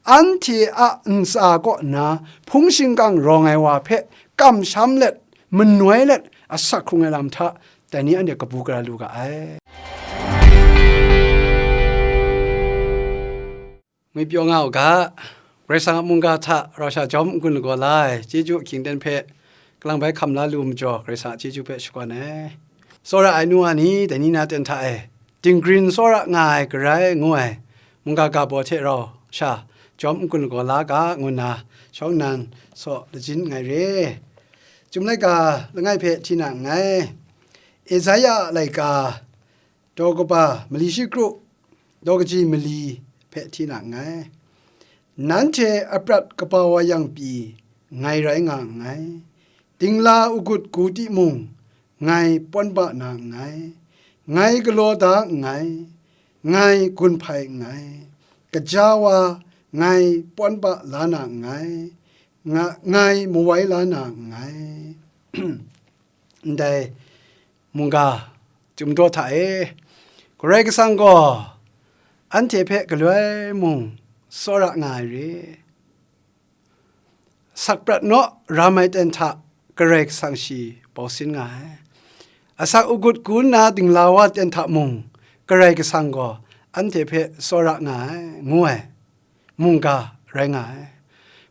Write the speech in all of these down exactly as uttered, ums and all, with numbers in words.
anhte a ntsa kaw nna hpung shingkang rawng ai wa hpe kamsham let, manoi let, asak hkrung ai lam hta, dai ni anhte kabu gara lu ga ai. Ngwipyaw nga u ga, Karai Kasang a mungga hta rau sha jawm n-gun lagaw la ai, chyeju ahkying ten hpe kalang bai hkam la lu majaw, Karai Kasang a chyeju hpe shakawn ai. Tsawra ai nu wa ni, dai ni na ten hta e, dinggrin tsawra nga ai garai ngu ai, mungga ga baw hte rau sha jawm n-gun lagaw la ga, ngu nna shawng nnan saw lajin nngai re. Chyum laika langai hpe hti na nngai. Esaia a laika, daw kaba mali shi kru, daw kaji mali hpe hti na nngai. Nanhte aprat kaba wa yang pyi, ngai rai nga nngai. Dingla agut gu timung, ngai pawn ba na nngai. Ngai galaw da nngai. Ngai gun hpai nngai. Kaja wa ngai pawn ba la na nngai. Nga, ngai mawai la na nngai. Ndai mungga, Chyum daw hta e, Karai Kasang gaw anhte hpe galoi mung tsawra nga ai re. Asak prat naw ram ai ten hta Karai Kasang shi bau sin nga ai. Asak agut gun nna dingla wa ten hta mung Karai Kasang gaw anhte hpe tsawra nga ai, ngu ai mungga rai nga ai.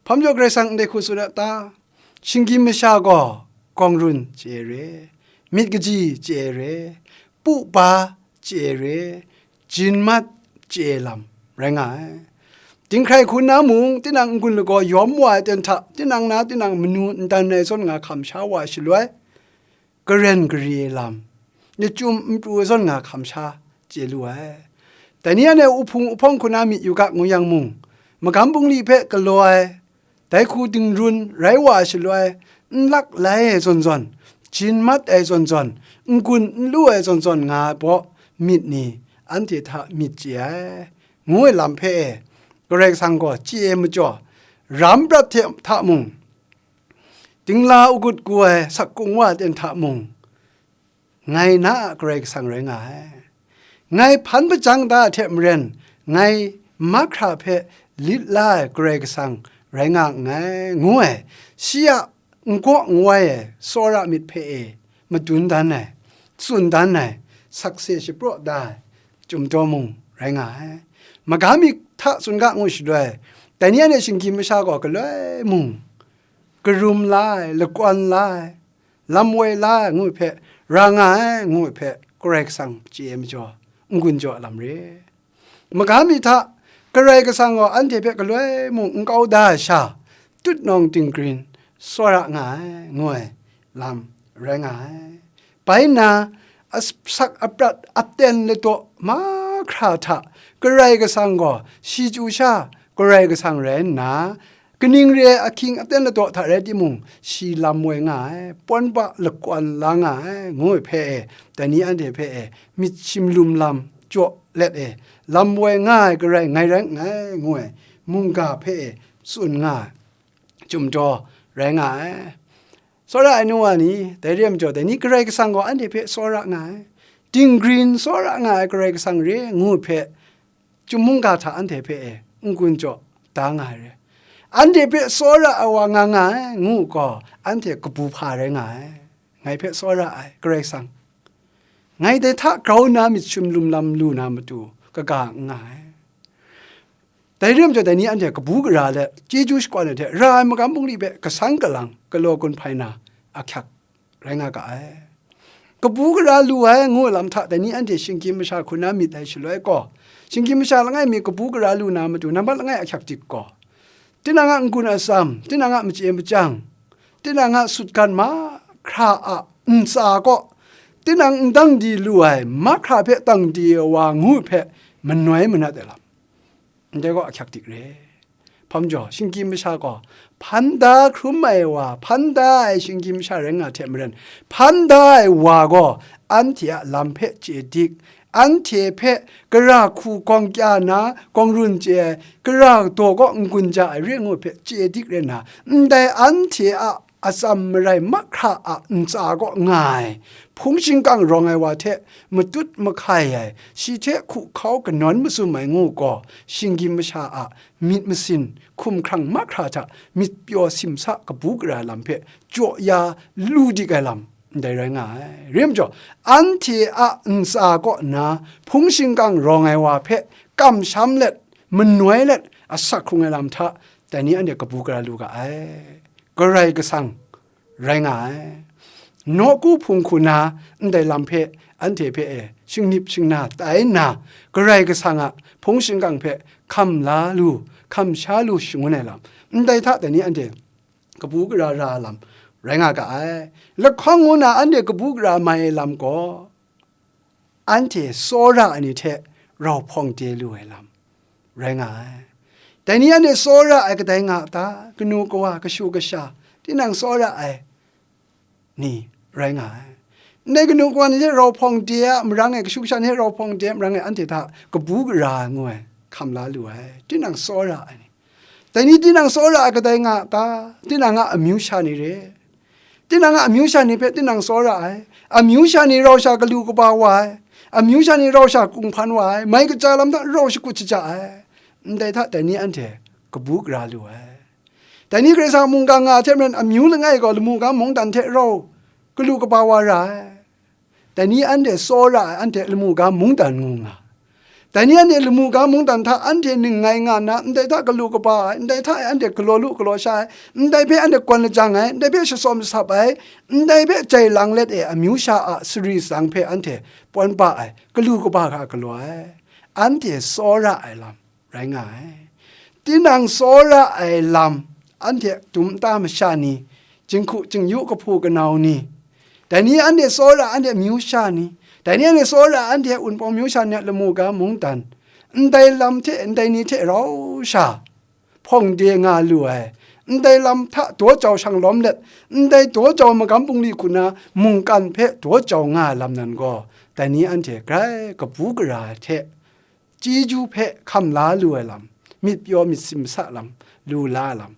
Hpam jaw Karai Kasang ndai hku tsun a ta? Shinggyim masha gaw gawng run chye ai re, myit kaji chye ai re, pu ba chye ai re, jin mat chye ai lam rai nga ai. Dinghkrai hku na mung, tinang n-gun lagaw yawm wa ai ten hta, tinang na tinang manu n dan ai zawn nga hkam sha wa ai shaloi, karen kari ai lam, nachyum n pru ai zawn nga hkam sha chye lu ai. Dai ni anhte uhpung uhpawng hku na myit yu ga ngu yang mung, magam bungli hpe galaw ai, dai hku dingrun rai wa ai shaloi, n lak lai ai zawn zawn, jin mat ai zawn zawn, n-gun n lu ai zawn zawn nga ai baw myit ni anhte hta myit chye ai, ngu ai lam hpe e, Karai Kasang gaw chye ai majaw, ram prat hte hta mung, dingla agut gu ai sakung wa ten hta mung, ngai na a Karai Kasang rai nga ai. Ngai hpan hpajang da ai hte maren, ngai mahkra hpe lit la ai Karai Kasang rai nga nngai, ngu ai. Shi a n gaw n wai ai tsawra myit hpe e madun dan ai, tsun dan ai, sakse shapraw da ai, Chyum daw mung rai nga ai. Magam mi hta tsun ga ngu shaloi, dai ni anhte shinggyim masha gaw galoi mung, karum la ai, lakwan la ai, lam woi la ai ngu ai hpe, ra nga ai ngu ai hpe, Karai Kasang chye ai majaw, n-gun jaw lam re. Magam mi hta, Karai Kasang gaw anhte hpe galoi mung n kau da ai sha, tutnawng dinggrin tsawra nga ai, ngu ai lam rai nga ai. Bai nna, asak aprat aten ladaw mahkra hta Karai Kasang gaw shi chyu sha Karai Kasang rai nna, kaning re ai ahkying aten ladaw hta rai timung, shi lam woi nga ai, pawn ba lakwan la nga ai, ngu ai hpe e, dai ni anhte hpe e, myit shimlum lam jaw let e, lam woi nga ai garai ngai rai nngai, ngu ai mungga hpe e tsun nga ai, Chyum daw rai nga ai. Tsawra ai nu wa ni, dai re ai majaw, dai ni Karai Kasang gaw anhte hpe tsawra nga ai, dinggrin tsawra nga ai Karai Kasang re, ngu ai hpe, Chyum mungga hta anhte hpe e n-gun jaw da nga ai re. Anhte hpe tsawra ai wa nga nga ai, ngu gaw, anhte kabu hpa rai nga ai. Ngai hpe tsawra ai Karai Kasang, ngai dai hta grau nna myit shimlum lam lu na matu kaga n nga ai. Dai re ai majaw, dai ni anhte kabu gara let, chyeju shakawn ai hte ra ai magam bungli hpe kasang kalang galaw gun hpai na ahkyak rai nga ga ai. Kabu gara lu ai ngu ai lam hta, dai ni anhte shinggyim masha hku na myit ai shaloi gaw, shinggyim masha langai mi kabu gara lu na matu, nambat langai ahkyak dik gaw, tinang a n-gun atsam, tinang a machye machyang, tinang a sutgan mahkra a ntsa kaw, tinang n dang di lu ai mahkra hpe dang di ai wa ngu hpe manoi manat ai lam, ndai gaw ahkyak dik re. Hpang jaw, shinggyim masha gaw, hpan da hkrum ai wa, hpan da ai shinggyim masha rai nga hte maren, hpan da ai wa gaw, anhte a lam hpe chye dik, anhte hpe gara hku gawng kya na, gawng run chye ai, gara daw kaw n-gun ja ai re ngu hpe chye dik rai nna, ndai anhte a atsam marai mahkra a ntsa kaw nga ai, hpung shingkang rawng ai wa hte matut mahkai ai, shi hte hkuhkau kanawn mazum ai ngu gaw, shinggyim masha a myit masin hkumhkrang mahkra hta myit pyaw simsa kabu gara lam hpe jaw ya lu dik ai lam ndai rai nga ai. Rai majaw, anhte a ntsa kaw na hpung shingkang rawng ai wa hpe kamsham let, manoi let, asak hkrung ai lam hta, dai ni anhte kabu gara lu ga ai. Karai Kasang rai nga ai. Nawku hpung hku na ndai lam hpe anhte hpe e shingnip shingna tai nna, Karai Kasang a hpung shingkang hpe hkam la lu, hkam sha lu shangun ai lam, ndai hta dai ni anhte kabu gara ra ai lam rai nga ga ai. Lahkawng ngu na anhte kabu gara mai ai lam gaw, anhte tsawra ai ni hte rau hpawng de lu ai lam rai nga ai. Dai ni anhte tsawra ai kadai nga a ta? Kanu kawa, kashu kasha, tinang tsawra ai ni rai nga ai. Ndai kanu kawa ni hte rau hpawng de a marang e, kashu kasha ni hte rau hpawng de a marang e, anhte hta kabu gara ngu ai hkam la lu ai, tinang tsawra ai ni. Dai ni tinang tsawra ai kadai nga a ta? Tinang a amyu sha ni re. Tinang a amyu sha ni hpe tinang tsawra ai. Amyu sha ni rau sha galu kaba wa ai. Amyu sha ni rau sha kunghpan wa ai. Mai kaja lam hta rau shakut shaja ai. Ndai hta dai ni anhte kabu gara lu ai. Dai ni Karai Kasang a mungkan nga hte maren amyu langai gaw lamu ga mungdan hte rau galu kaba wa ra ai. Dai ni anhte tsawra ai, anhte lamu ga mungdan ngu nga. Dai ni anhte lamu ga mungdan hta anhte ning ngai nga nna, ndai hta galu kaba ai, ndai hta e anhte galaw lu galaw sha ai, ndai hpe anhte gawn lajang ai, ndai hpe shatsawm sap ai, ndai hpe jai lang let e amyu sha a sari tsang hpe anhte pawn ba ai, galu kaba ga galaw ai, anhte tsawra ai lam rai nga ai. Tinang tsawra ai lam, anhte dum nta masha ni, jinghku jingyu kahpu kanau ni, dai ni anhte tsawra anhte myu sha ni, dai ni anhte tsawra anhte Wunpawng myu sha ni a lamu ga mungdan, ndai lam hte ndai ni hte rau sha hpawng de nga lu ai, ndai lam hta daw jau shang lawm let, ndai daw jau magam bungli hku na mungkan hpe daw jau nga ai lam nan gaw, dai ni anhte grai kabu gara ai hte, chyeju hpe hkam la lu ai lam, myit pyaw myit simsa lam, lu la ai lam,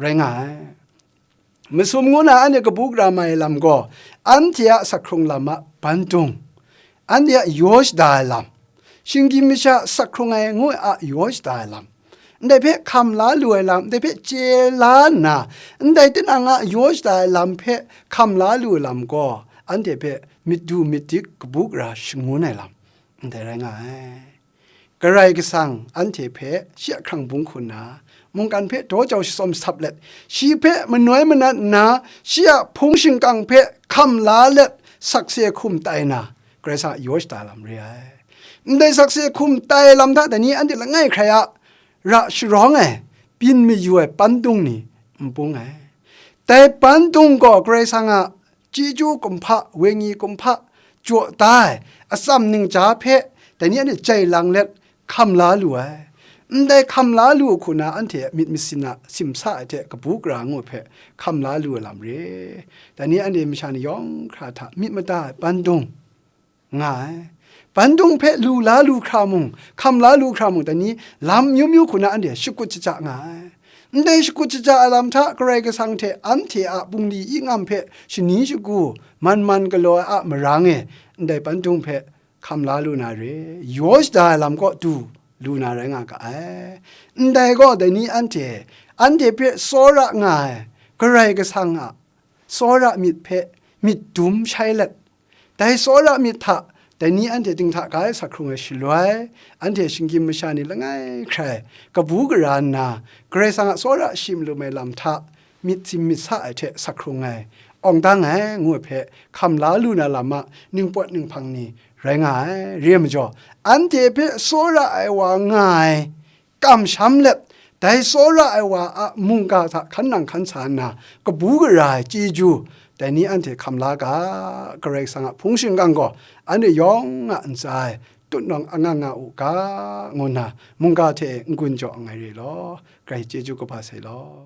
rai nga ai. Masum ngu na anhte kabu gara mai ai lam gaw, anhte a asak hkrung lam a bandung, anhte a yaw shada ai lam, shinggyim masha asak hkrung ai ngu a yaw shada ai lam, ndai hpe hkam la lu ai lam, ndai hpe chye la nna, ndai tinang a yaw shada ai lam hpe hkam la lu ai lam gaw, anhte hpe myit du myit dik kabu gara shangun ai lam, ndai rai nga ai. Karai Kasang anhte hpe shi a hkrang bung hku nna, mungkan hpe daw jau shatsawm sap let, shi hpe manoi manat nna, shi a hpung shingkang hpe hkam la let, sakse hkum tai na, Karai Kasang a yaw shada lam re ai. Ndai sakse hkum tai lam hta dai ni anhte langai hkrai a ra sharawng ai, byin mayu ai pandung ni n bung ai. Dai pandung gaw Karai Kasang a chyeju kumhpa, wenyi kumhpa, jaw da ai, atsam ningja hpe dai ni anhte jai lang let hkam la lu ai. Ndai hkam la lu hku na anhte myit masin a simsa ai hte kabu gara ngu hpe hkam la lu ai lam re. Dai ni anhte masha ni yawng hkra hta myit mada ai bandung nga ai. Bandung hpe lu la lu hkra mung, hkam la lu hkra mung, dai ni lam myu myu hku na anhte shakut shaja nga ai. Ndai shakut shaja ai lam hta Karai Kasang hte anhte a bungli ingam hpe shani shagu man man galaw ai a marang e, ndai bandung hpe hkam la lu na re, yaw shada ai lam kaw du lu na rai nga ga ai. Ndai gaw, dai ni anhte, anhte hpe tsawra nga ai Karai Kasang a tsawra myit hpe myit dum shai let, dai tsawra myit hta dai ni anhte dinghta ga ai asak hkrung ai shaloi, anhte shinggyim masha ni langai hkrai kabu gara nna, Karai Kasang a tsawra shi malum ai lam hta myit sim myit sa ai hte asak hkrung ai, awng dang ai ngu ai hpe hkam la lu na lam a ningpawt ninghpang ni rai nga ai. Re ai majaw, anhte hpe tsawra ai wa nga ai, kamsham let, dai tsawra ai wa a mungga hta hkan nang hkan sa nna, kabu gara ai chyeju, dai ni anhte hkam la ga, Karai Kasang a hpung shingkang gaw anhte yawng a ntsa e tutnawng anga nga u ga, ngu nna mungga hte n-gun jaw nngai re law, Karai chyeju kaba sai law.